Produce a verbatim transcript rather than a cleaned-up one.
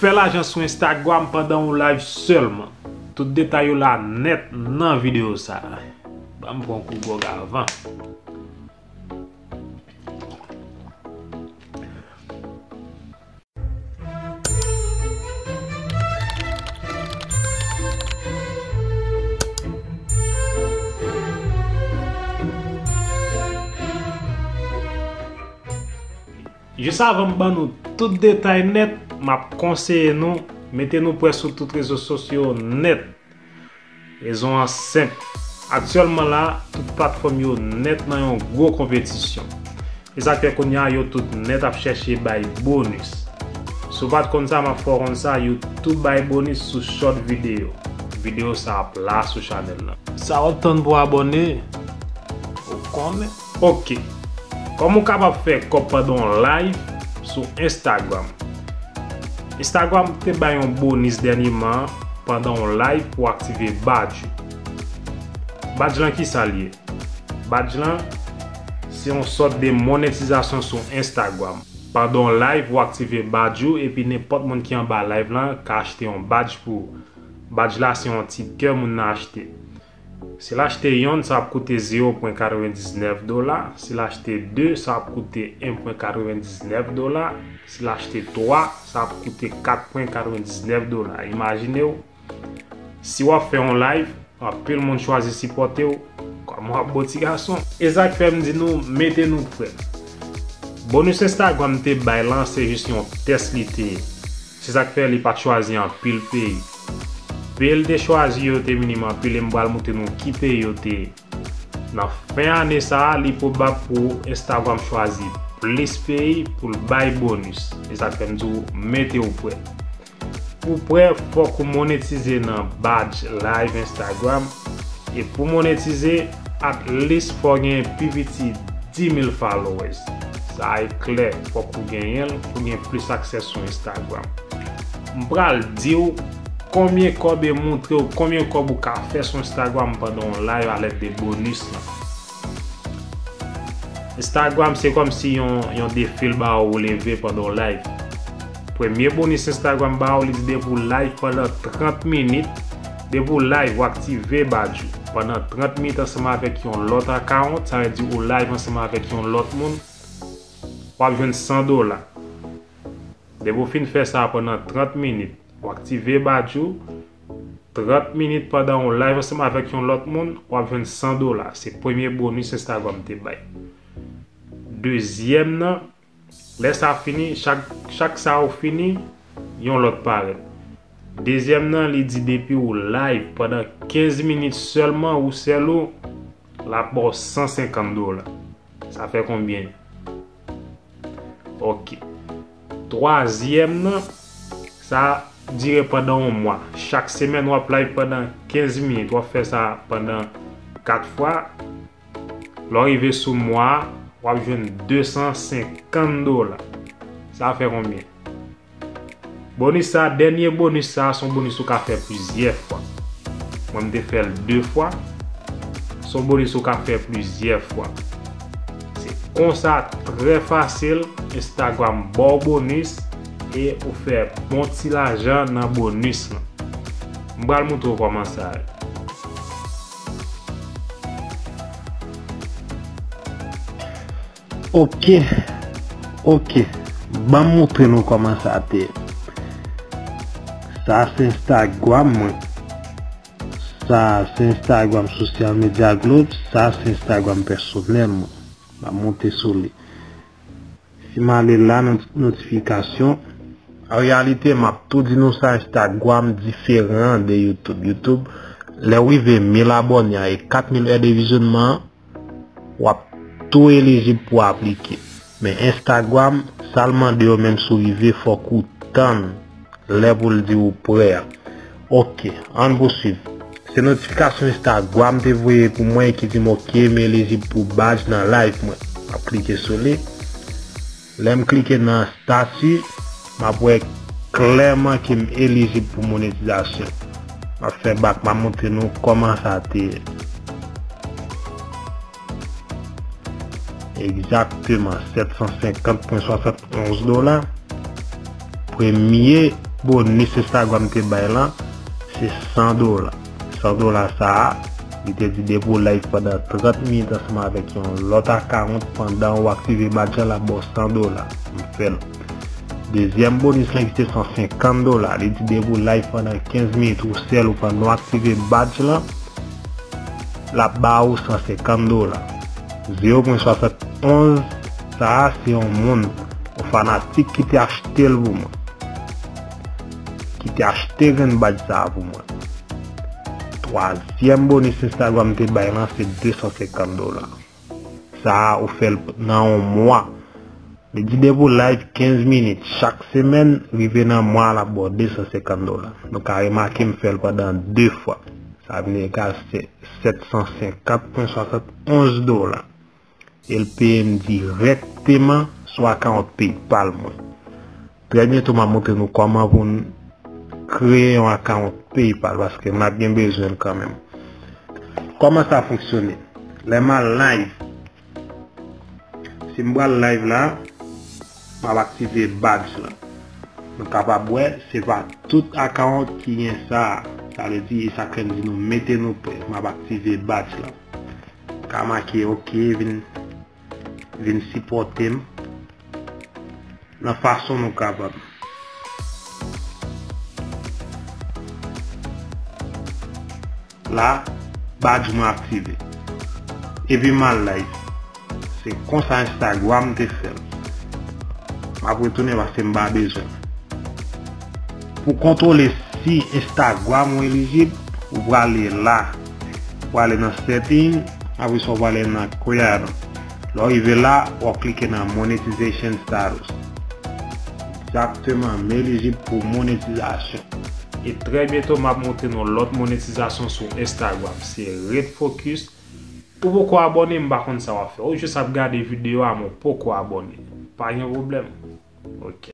Fè lajan sou Instagram pandan w live sèlman. Tout detay yo la nèt nan videyo sa a. Ban m pran kou gwòg avan. Jis avan m ban nou tout detay nèt, m ap konseye nou mete nou prè sou tout rezo sosyo nèt. Rezon an senp. Aktyèlman la, tout platfòm yo nèt nan yon gwo konpetisyon. E sa k fè kounye a yo tout nèt ap chèche bay bonis. Si w pa t konn sa, m ap fè w konn sa, YouTube bay bonis sou short videyo. Videyo sa ap la sou chanèl lan. Sa w ap tann pou abòne? Ou konnen. Ok. Kòman w kapab fè kòb pandan w live sou Instagram? Instagram te bay yon bonis dènyeman pandan w live pou aktive badge ou. Badge lan ki sa l ye? Badge lan se yon sòt de monetizasyon sou Instagram. Pandan w live, ou aktive badge ou epi nenpòt moun ki anba live lan ka achte yon badge pou ou. Badge la se yon ti kè moun nan achte. Si l achte yonn, sa ap koute zewo pwen katrevendiznèf dola. Si l achte de, sa ap koute en pwen katrevendiznèf dola. Si l achte twa, sa ap koute kat pwen katrevendiznèf dola. Imajine w, si w ap fè yon live, anpil moun chwazi sipòte w, kòman w ap bo ti gason? E sa k fè m di nou, mete nou prè. Bonis Instagram te bay lan, se jis yon tès li te ye. Se sa k fè li pa t chwazi anpil peyi. Peyi l te chwazi yo te minim anpil e m pral montre nou ki peyi yo te ye. Nan fen ane sa a, li pwobab pou Instagram chwazi plis peyi pou l bay bonis. E sa k fè m di w mete w prè. Pou prè, fòk ou monetize nan badge live Instagram. E pou monetize, at least fò w gen pi piti dis mil followers. Sa e klè, fòk ou genyen l pou gen plis aksè sou Instagram. M pral di w konbyen kòb e montre w konbyen kòb ou ka fè sou Instagram pandan w live alèd de bonis lan. Instagram se kòmsi yon, yon defi l ba ou leve pandan w live. Premye bonis Instagram ba ou, li di depi w live pandan trant minit, depi w live, w aktive badge ou pandan trant minit ansanm avèk yon lòt account, sa vle di ou live ansanm avèk yon lòt moun, w ap jwenn san dola. Depi w fin fè sa pandan trant minit, w aktive badge ou, trant minit pandan w live ansanm avèk yon lòt moun, w ap jwenn san dola. Se premye bonis Instagram te bay. Dezyèm nan, lè sa fini, chak, chak sa ou fini, yon lòt parèt. Dezyèm nan, li di depi w live pandan kenz minit sèlman, ou sèl ou, l ap ba w san senkant dola. Sa fè konbyen? Ok. Twazyèm nan, sa dire pandan yon mwa. Chak semèn, w ap live pandan kenz minit. W ap fè sa pandan kat fwa. Lè w rive sou mwa a, w ap jwenn de san senkant dola. Sa fè konbyen? Bonis sa, dènye bonis sa, se yon bonis ou ka fè plizyè fwa. Mwen, m te fè l de fwa. Se yon bonis ou ka fè plizyè fwa. Se konsa, trè fasil, Instagram ba w bonis e ou fè bon ti lajan nan bonis lan. M pral montre w kòman sa ye. Ok, ok. Ban m montre nou kòman sa te ye. Sa se Instagram mwen. Sa se Instagram Social Media Group. Sa se Instagram pèsonèl mwen. M ap monte sou li. Si m ale la nan notifikasyon, an reyalite, m ap tou di nou sa, Instagram diferan de YouTube. YouTube, lè w rive mil abòne a e kat mil è de vizyonman an, w ap tou elijib pou aplike. Men Instagram, sa l mande yo menm si w rive, fòk ou tann lè pou l di w prè a. Ok, ann pouswiv. Se notifikasyon Instagram te voye pou mwen ki di m ok, m elijib pou badge nan live mwen. M ap klike sou li. Lè m klike nan stati, m ap wè klèman ke m elijib pou monetizasyon. M ap fè bak, m ap montre nou kòman sa te ye. Egzakteman, sèt san senkant pwen swasannonz dola. Premye Bonis Instagram te bay lan, se san dola. San dola sa a, li te di depi w live pandan trant minit ansanm avèk yon lòt akawont pandan w aktive badge lan, l ap ba w san dola. M fè l. Dezyèm bonis lan ki se san senkant dola, li di depi w live pandan kenz minit ou sèl ou pandan w aktive badge lan, l ap ba ou san senkant dola. Zewo pwen swasannonz, sa a se yon moun, yon fanatik ki te achte l pou mwen. Ki te achte grenn badge sa a pou mwen. Twazyèm bonis Instagram te bay lan se de san senkant dola. Sa a ou fè l nan yon mwa. Li di depi w live kenz minit chak semèn, rive nan mwa l ap ba w de san senkant dola. Nou ka remake m fè l pandan de fwa. Sa vin egal sèt san senkant pwen swasannonz dola. E l peye m dirèkteman sou akawont PayPal mwen. Trè byento m ap montre nou kòman pou n kreye yon akawont PayPal paske m ap gen bezwen l kanmenm. Kòman sa fonksyone? Lè m al live, si m pral live la, m ap aktive badge lan. Nou kapab wè, se pa tout akawont ki gen sa. Sa vle di, sa k fè m di nou mete nou prè. M ap aktive badge lan. Ka make oke, vin, vin sipòte m nan fason nou kapab. La, badge mwen aktive. Epi m al live. Se konsa Instagram te fè l. M ap retounen paske m pa bezwen l. Pou kontwole si Instagram ou elijib, ou prale la. Ou prale nan setting, apre sa ou prale nan creator. Lè w rive la, w ap klike nan monetization status. Egzakteman, m elijib pou monetizasyon. E trè byento, m ap montre nou lòt monetizasyon sou Instagram. Se ret focus. Ou poko abòne, m pa konn sa w ap fè. Ou jis ap gade videyo a, men w poko abòne. Pa gen pwoblèm. Ok.